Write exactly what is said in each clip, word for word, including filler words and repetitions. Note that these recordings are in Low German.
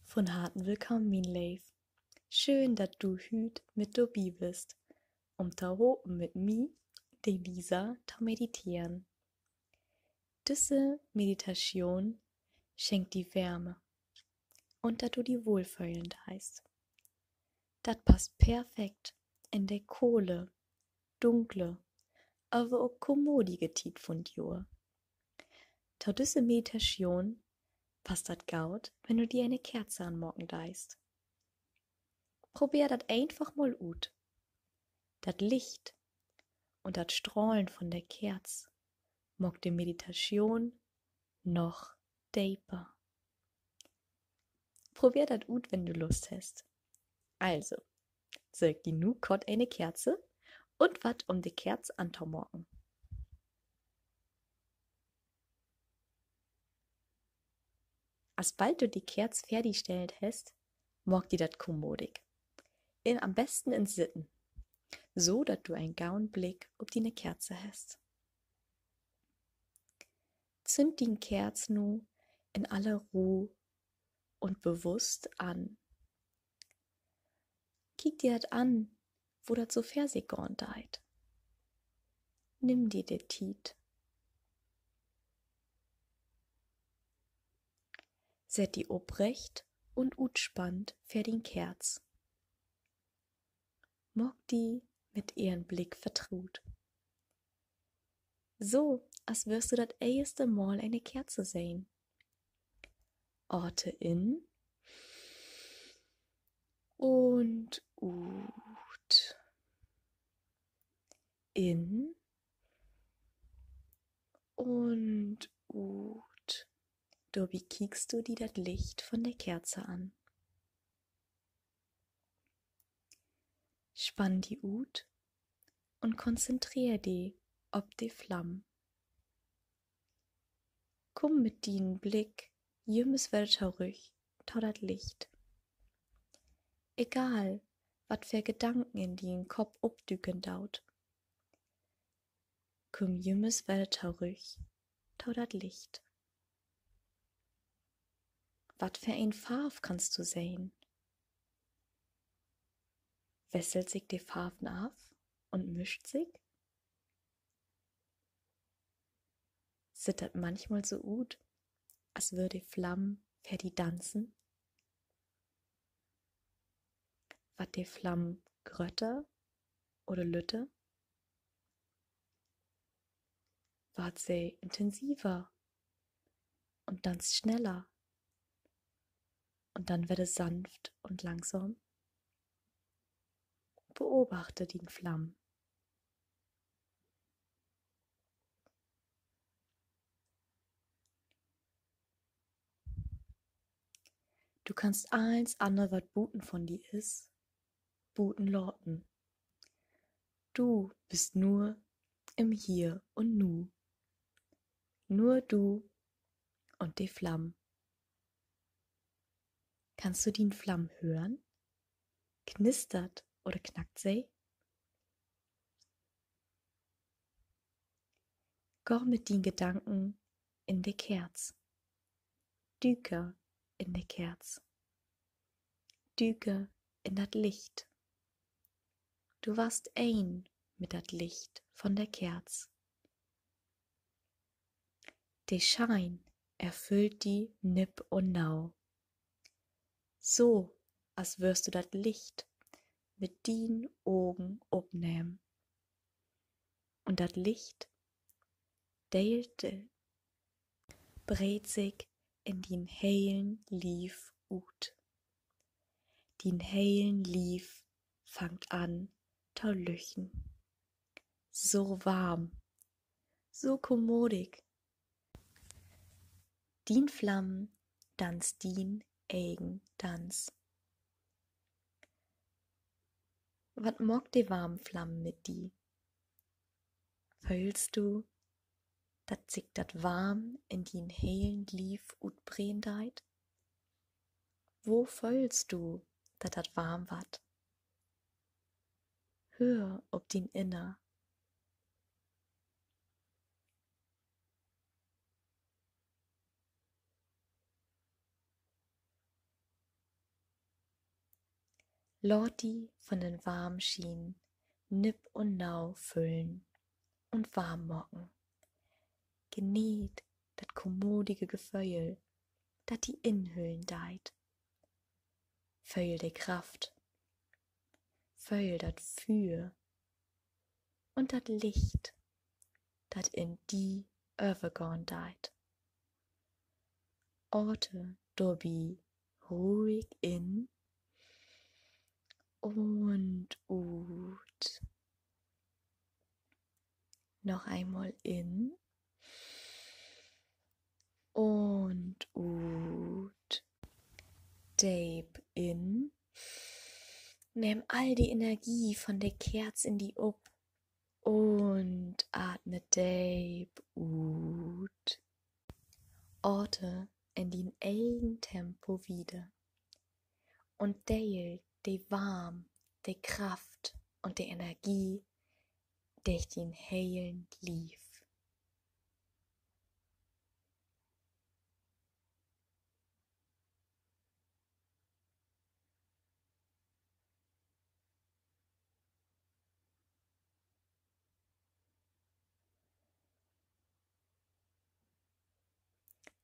Von Harten willkamen, mien Leev. Schöön, dat du hüüt mit dorbi büst, üm tohopen mit mi, de Lisa, to mediteren. Düsse Meditation schenkt di Wärme un dat du di wohlföhlen deist. Dat passt perfekt in de kole, dunkle, aver ok kommodige Tiet vun't Johr. To düsse Meditation passt dat goot, wenn du di ene Kerze anmaken deist. Probeer dat eenfach mal ut. Dat Licht un dat Strahlen von de Kerz maakt de Meditation noch deper. Probeer dat ut, wenn du Lust hest. Also, söök di nu kort ene Kerze un wat, üm de Kerz antomaken. Asbald du de Kerz vör di stellt hest, maak di dat kommodig. In, an'n besten in't Sitten, so dat du en goden Blick op diene Kerze hest. Zünd dien Kerz nu in alle Roh un bewusst an. Kiek di dat an, wo dat so vör sik gahn deit. Nimm di de Tiet. Sett di oprecht un utspannt vör dien Kerz. Maak di mit ehren Blick vertruut. So, as wörrst du dat eerste Mal ene Kerze sehn. Aten in un ut. In un ut. Dorbi kiekst du di dat Licht von de Kerze an. Spann di ut un konzentreer di op de Flamm. Kumm mit dienen Blick jümmers wedder torüch to dat Licht. Egal, wat för Gedanken in dien Kopp opdüken doot, kumm jümmers wedder torüch to dat Licht. Wat för en Farv kannst du sehn? Wesselt sik de Farven af un mischt sik? Süht dat manchmal so ut, as wöör de Flamm vör di danzen? Warrt de Flamm grötter oder lütter? Warrt se intensiver un danzt sneller un denn wedder sanft un langsam? Beobachte dien Flamm. Du kannst allens anner, wat buten von di is, buten laten. Du büst nur im Hier un Nu. Nur du un de Flamm. Kannst du dien Flamm hören? Knistert oder knackt se? Gah mit dien Gedanken in de Kerz. Düüker in de Kerz. Düüker in dat Licht. Du warrst een mit dat Licht von de Kerz. De Schien erfüllt di nipp un nau. So, as wörrst du dat Licht mit dien Ogen opnehmen. Un dat Licht deelt, breedt sik in dien helen Lief ut. Dien helen Lief fangt an to lüchten. So warm, so kommodig. Dien Flamm danzt dien egen Danz. Wat maakt de warm Flamm mit di? Föhlst du, dat sik dat Warm in dien helen Lief utbreden deit? Wo föhlst du, dat dat warm warrt? Höör op dien Inner. Laat di von den Warmschien nipp un nau füllen un warm maken. Geneet dat kommodige Geföhl, dat di inhüllen deit. Föhl de Kraft. Föhl dat Füer un dat Licht, dat in di övergahn deit. Ate dorbi ruhig in un ut. Noch eenmal in un ut. Deep in. Nehm all de Energie von de Kerz in di op un atme deep ut. Ate in dien egen Tempo wieder un deel de Warm, de Kraft un de Energie dörch dien helen Lief.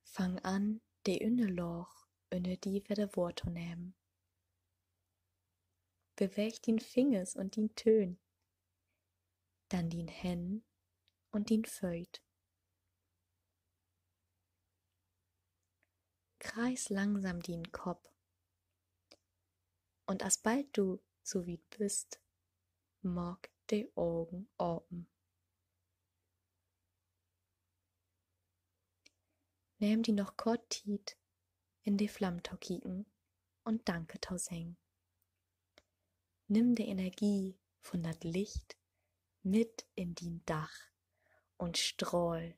Fang an, de Ünnerlaag ünner di wedder wohrtonehmen. Beweeg dien Fingers un dien Töhn, denn dien Hänn un dien Fööt. Kreis langsam dien Kopp. Un asbald du so wiet büst, maak de Ogen apen. Nehm di noch kort Tiet, in de Flamm to kieken un Danke to seggen. Nimm de Energie von dat Licht mit in dien Dag un strahl